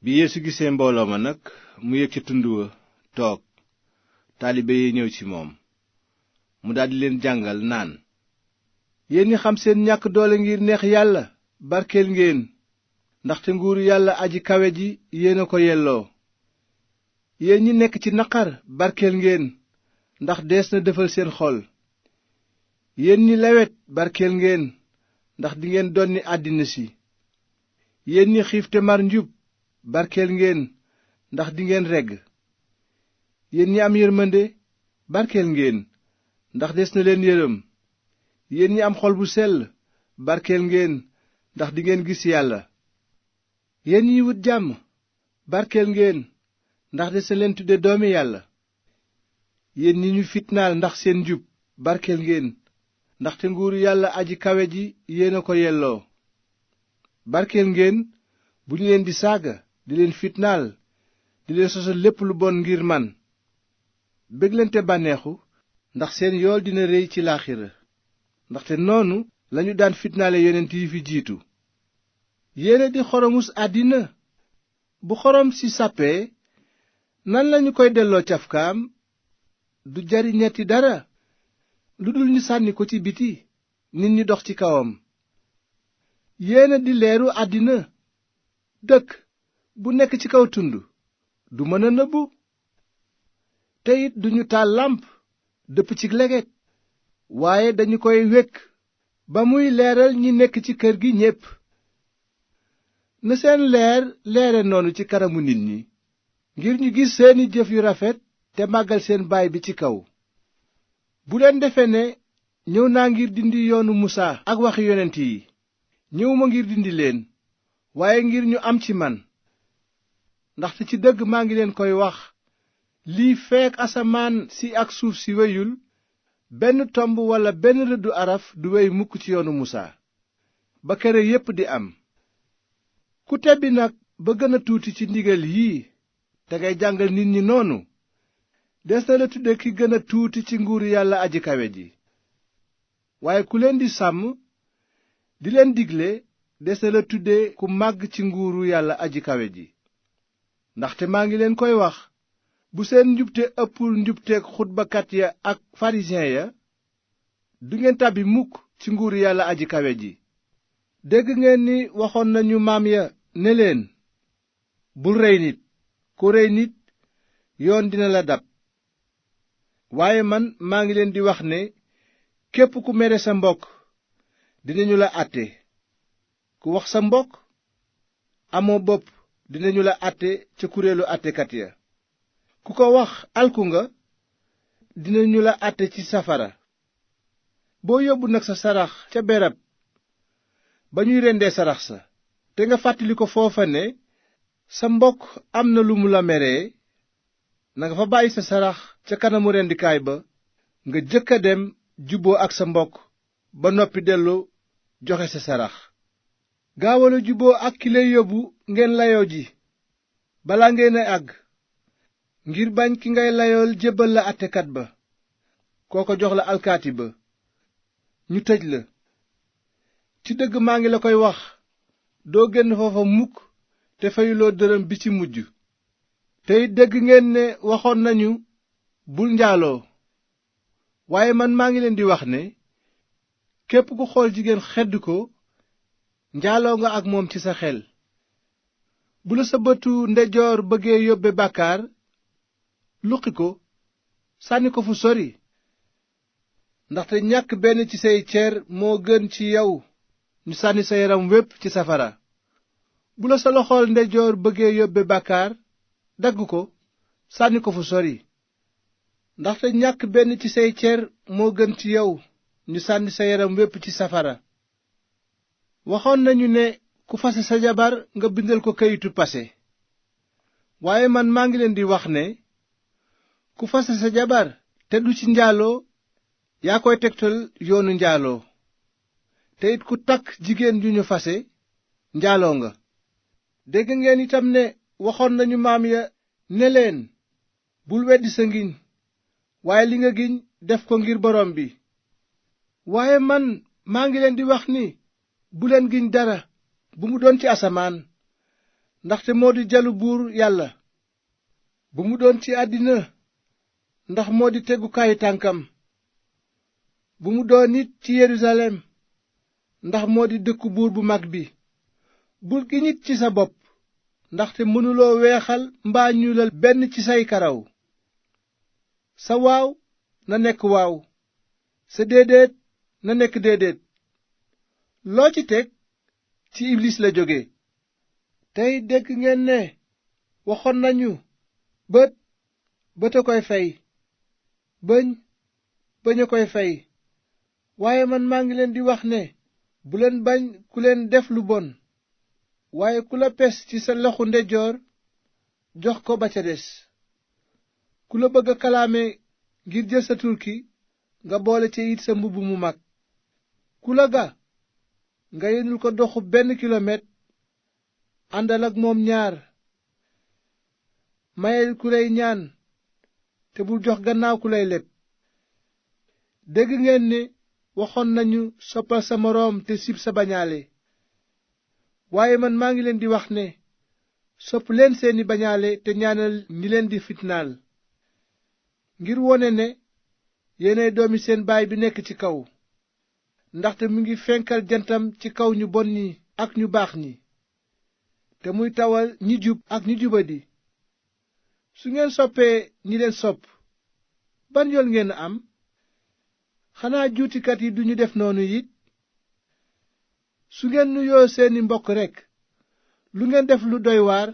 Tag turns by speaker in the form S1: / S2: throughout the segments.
S1: bi Yeesu gisee mbooloo ma nag mu yéeg ca tund wa toog taalibe yi ñëw ci moom mu daldi leen jàngal naan, yéen ñi xam seen ñàkk doole ngir neex yàlla barkeel ngeen, ndaxte nguuru yàlla aji kawe ji yéen a ko yelloo. yéen ñi nekk ci naqar barkeel ngeen, ndax dees na defal seen xol. yéen ñi lewet barkeel ngeen, ndax dingeen donni àddina si. yéen ñi xiif te mar njub barkeel ngeen, ndax dingeen regg. yéen ñi am yërmande barkeel ngeen, ndax des na leen yërëm. yéen ñi am xol bu sell barkeel ngeen, ndax dingeen gis yàlla. yéen ñi wut jàmm barkeel ngeen, ndax des na leen tudde doomi yàlla. yéen ñi ñu fitnaal ndax seen njub barkeel ngeen, ndaxte nguuru yàlla aji kawe ji yéen a ko yelloo. barkeel ngeen bu ñu leen di saaga di leen fitnaal di leen sosal lépp lu bon ngir man. bég leen te bànneexu, ndax seen yool dina réy ci laaxira, ndaxte noonu lañu daan fitnaale yonent yi fi jiitu. yéena di xoromus àddina. bu xorom si sàppee nan lañu koy delloo cafkaam? du jariñati dara lu dul ñu sànni ko ci biti nit ñi dox ci kawam. yéena di leeru àddina. dëkk bu nekk ci kaw tund du mën a nëbbu. te it duñu taal làmp dëpp ci leget, waaye dañu koy wekk ba muy leeral ñi nekk ci kër gi ñépp. na seen leer leere noonu ci kanamu nit ñi, ngir ñu gis seeni jëf yu rafet te màggal seen baay bi ci kaw. bu leen defe ne ñëw naa ngir dindi yoonu musaa ak waxi yonent yi. ñëwuma ngir dindi leen, waaye ngir ñu am ci man. ndaxte ci dëgg maa ngi leen koy wax, lii feek asamaan si ak suuf si weyul, benn tomb walla benn rëddu araf du wey mukk ci yoonu musaa ba kere yépp di am. ku tebbi nag ba gën a tuuti ci ndigal yii te ngay jàngal nit ñi noonu, des na la tudde ki gën a tuuti ci nguuru yàlla aji kawe ji. waaye ku leen di sàmm di leen digle, des na la tudde ku màgg ci nguuru yàlla aji kawe ji. ndaxte maa ngi leen koy wax, bu seen njubte ëppul njubteek xutbakat ya ak farisiyen ya, du ngeen tàbbi mukk ci nguuru yàlla aji kawe ji. dégg ngeen ni waxoon nañu maam ya ne leen, bul rey nit, ku rey nit yoon dina la dab. waaye man maa ngi leen di wax ne képp ku mere sa mbokk dinañu la àtte. ku wax sa mbokk amoo bopp dinañu la àtte ca kuréelu àttekat ya. ku ko wax alku nga dinañu la àtte ci safara. boo yóbbu nag sa sarax ca berab ba ñuy rendee sarax sa, te nga fàttali ko foofa ne sa mbokk am na lu mu la meree, nanga fa bàyyi sa sarax ca kanamu rendikaay ba, nga jëkk a dem jubboo ak sa mbokk ba noppi dellu joxe sa sarax. gaawal a jubboo ak ki lay yóbbu ngeen layoo ji balaa ngeen a àgg, ngir bañ ki ngay layool jébbal la àttekat ba, kooko jox la alkaati ba, ñu tëj la. ci dëgg maa ngi la koy wax, doo génn foofa mukk te fayuloo dërëm bi ci mujj. te it dégg ngeen ne waxoon nañu, bul njaaloo. waaye man maa ngi leen di wax ne képp ku xool jigéen xedd ko, njaaloo nga ak moom ci sa xel. bu la sa bëtu ndeyjoor bëggee yóbbe bàkkaar, luqi ko, sànni ko fu sori. ndaxte ñàkk benn ci say cër moo gën ci yow ñu sànni sa yaram wépp ci safara. bu la sa loxool ndeyjoor bëggee yóbbe bàkkaar, dagg ko, sànni ko fu sori. ndaxte ñàkk benn ci say cër moo gën ci yow ñu sànni sa yaram wépp ci safara. waxoon nañu ne ku fase sa jabar nga bindal ko kayitu pase. waaye man maa ngi leen di wax ne ku fase sa jabar te du ci njaaloo, yaa koy tegtal yoonu njaaloo. te it ku takk jigéen ju ñu fase, njaaloo nga. dégg ngeen itam ne waxoon nañu maam ya ne leen, bul weddi sa ngiñ, waaye li nga giñ def ko ngir borom bi. waaye man maa ngi leen di wax ni, bu leen giñ dara bu mu doon ci asamaan, ndaxte moo di jalu buur yàlla. bu mu doon ci àddina, ndax moo di tegukaayu tànkam. bu mu doon it ci Yerusalem, ndax moo di dëkku buur bu mag bi. bul giñ it ci sa bopp, ndaxte mënuloo weexal mbaa ñuulal benn ci say karaw. sa waaw na nekk waaw, sa déedéet na nekk déedéet. loo ci teg ci iblis la jóge. tey dégg ngeen ne waxoon nañu bët a koy fay, bëñ a koy fay. waaye man maa ngi leen di wax ne bu leen bañ ku leen def lu bon, waaye ku la pes ci sa loxo ndeyjoor jox ko ba ca des. ku la bëgg a kalaame ngir jël sa turki, nga boole ci it sa mbubb mu mag. ku la ga nga yenul ko doxu 1 kilomètre, àndal ak moom 2. mayel ku lay ñaan, te bul jox gannaaw ku lay leb. dégg ngeen ne waxoon nañu soppal sa moroom te sib sa bañaale. waaye man maa ngi leen di wax ne sopp leen seeni bañaale te ñaanal ñi leen di fitnaal, ngir wone ne yéenay doomi seen baay bi nekk ci kaw. ndaxte mu ngi fenkal jantam ci kaw ñu bon ñi ak ñu baax ñi, te muy tawal ñi jub ak ñi jubadi. su ngeen soppee ñi leen sopp, ban yool ngeen am? xanaa juutikat yi duñu def noonu it? su ngeen nuyoo seeni mbokk rekk, lu ngeen def lu doy waar?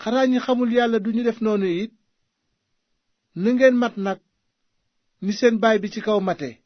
S1: xanaa ñi xamul yàlla duñu def noonu it? na ngeen mat nag ni seen baay bi ci kaw mate.